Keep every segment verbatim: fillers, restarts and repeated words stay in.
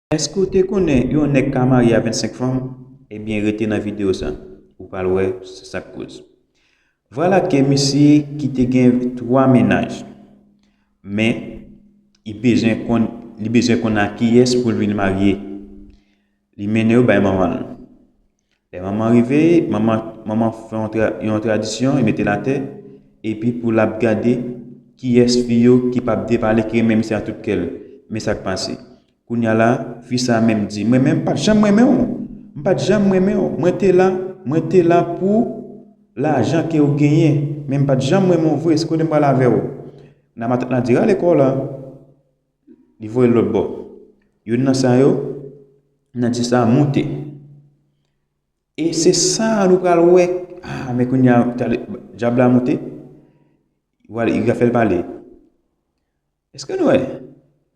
Èske w te konnen yon nèg ka marye a vennsenk fanm? Ebyen, rete nan videyo sa. Ou pral wè se sa k koz. Vwala ke misye ki te gen twa mennaj. Men, li bezwen konn, li bezwen konn a kiyès pou l vin marye. Li mennen yo bay manman l. Lè manman rive, manman, manman fè yon, tra, yon tradisyon, li mete l atè, epi pou l ap gade kiyès fi yo ki p ap depale, ki renmen misye a tout kè l. Men sa k pase. Kounye a la, fi sa a menm di, mwen menm, m pa t janm renmen w. M pa t janm renmen w. Mwen te la, mwen te la pou lajan ke w genyen. Men m pa t janm renmen w vre, se kote m pral avè w. Nan matant la di, rale kò w la. Li voye l lòt bò. Youn nan sa yo, nan di sa, moute. E se sa nou pral wè. Ah, men kounye a, dyab la moute. Li va fè l pale. Èske nou wè?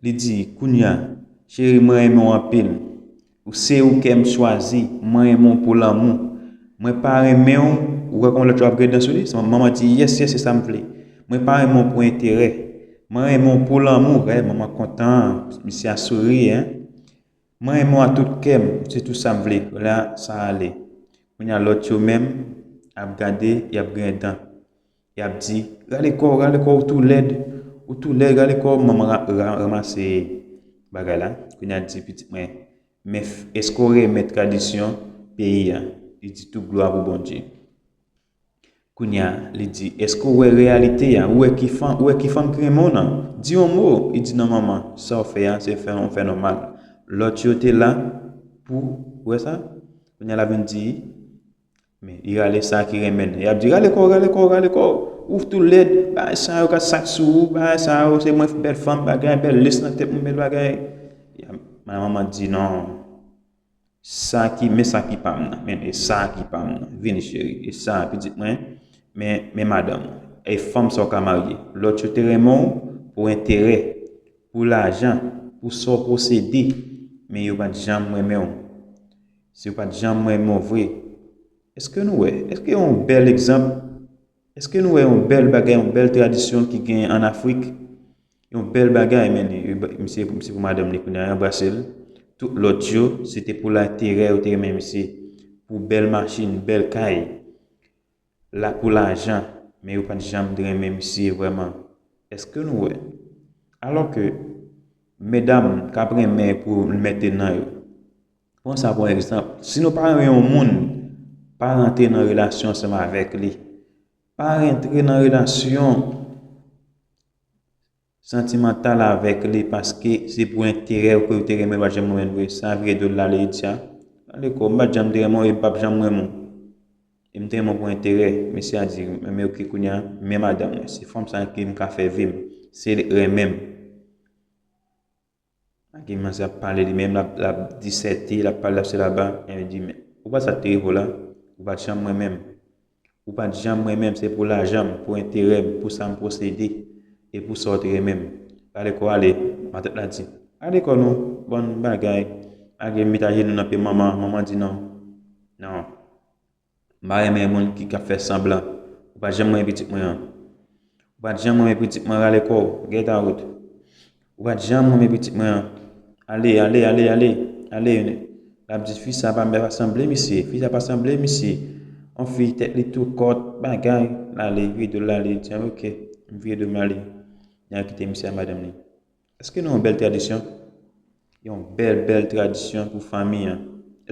Li di, kounye a, cheri, mwen renmen w anpil. Ou se ou kè m chwazi, mwen renmen w pou lanmou. Mwen pa renmen w, ou wè kòman lòt yo ap grenn dan sou li? Manman di, yes, yes, se sa m vle. Mwen pa renmen w pou enterè. Mwen renmen w pou lanmou. Gade, manman kontan, misye a souri, en. Mwen renmen w a tout kè m, se tou sa m vle. La, sa ale. Kounye a lòt yo menm ap gade, y ap grenn dan. Y ap di, rale kò w, rale kò w, ou tou lèd, ou tou lèd, rale kò w, manman ra, ra, ranmase bagay la. Kounye a di pitit mwen, men èske w renmen tradisyon peyi a? Li di tout glwa pou Bondye. Kounye a, li di, èske w wè reyalite a? Ou wè ki fanm, ou wè ki fanm ki renmen w nan? Di yon mo. Li di non manman, sa w fè a, se fè yon fè nòmal. Lòt yo te la pou, ou wè sa? Kounye a l ap vin di, men li rale sa ki renmen l. Y ap di, rale kò w, rale kò w, rale kò w. Ou tou lèd, bagay sa yo ka sat sou ou, bagay sa yo, se mwen bèl fanm, bagay, bèl lès nan tèt mwen, bèl bagay. Manman di non. Sa ki, men sa ki pa m nan, men e sa ki pa m nan. Vini cheri, e sa pitit mwen, men, men madanm ou. E fanm sa w ka marye. Lòt yo te renmen w pou enterè, pou lajan, pou sa w posede, men yo pa t janm renmen w. Si yo pa t janm renmen w vre, èske nou wè? Èske yon bèl egzanp? Èske nou wè yon bèl bagay, yon bèl tradisyon ki gen ann Afrik? Yon bèl bagay, men li, misye, misye pou madanm li kounye a, anbrase l. Tout lòt yo, se te pou laterè yo te renmen misye. Pou bèl machin, bèl kay. La pou lajan, men yo pa t janm te renmen misye vrèman. Èske nou wè? Alò ke medam k ap renmen pou l mete nan yo. Pran sa pou egzanp. Si nou pa renmen yon moun, pa rantre nan relasyon ansanm avèk li. Pa rantre nan relasyon santimantal avèk li paske se pou enterè w ke w te renmen l, pa t janm renmen l vre. Sa vire do l ale, li di a, ale kò, m pa t janm te renmen w e m p ap janm renmen w. E m te renmen w pou enterè. Mesye a di, men oke kounye a, men madanm mwen, se fanm sa ki m ka fè vi m, se li k renmen m. Ak li kòmanse ap pale li menm, l ap, l ap disète, l ap pale, l ap se laba, e li di, men, ou pa sa k te rive w la, ou pa t janm renmen m. Ou pa t janm renmen m, se pou lajan m, pou enterè m, pou sa m posede, e pou sa w te renmen m. Ale kò w ale, matant la di, ale kò nou, bann bagay, al gen met ajenou nan pye manman, manman di non. Non. M pa renmen moun ki, k ap fè sanblan. Ou pa t janm renmen pitit mwen an. Ou pa t janm renmen pitit mwen, rale kò w, get out. Ou pa t janm renmen pitit mwen an. Ale, ale, ale, ale, ale. L ap di fi sa pa, pa sanble misye, fi sa pa sanble misye. Yon fi tèt li tou kòt, bagay, l ale, vire do l ale, li di, oke, m vire do m ale. Li al kite misye ak madanm li. Èske nou yon bèl tradisyon? Yon bèl, bèl tradisyon pou fanmi an.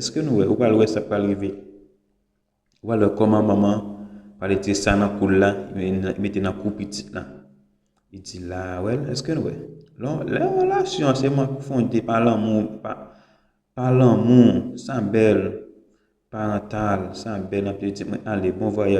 Èske nou wè, ou pral wè sa k pral rive. Ou pral wè kòman manman pral retire sa nan kou l la, li mete nan kou pitit la. Li di la, wè l, èske nou wè? Lè, lè yon relasyon sèlman fonde pa lanmou, pa, pa lanmou, sa bèl, parantal, sa bèl, nan pitit mwen, ale, bon vwayaj.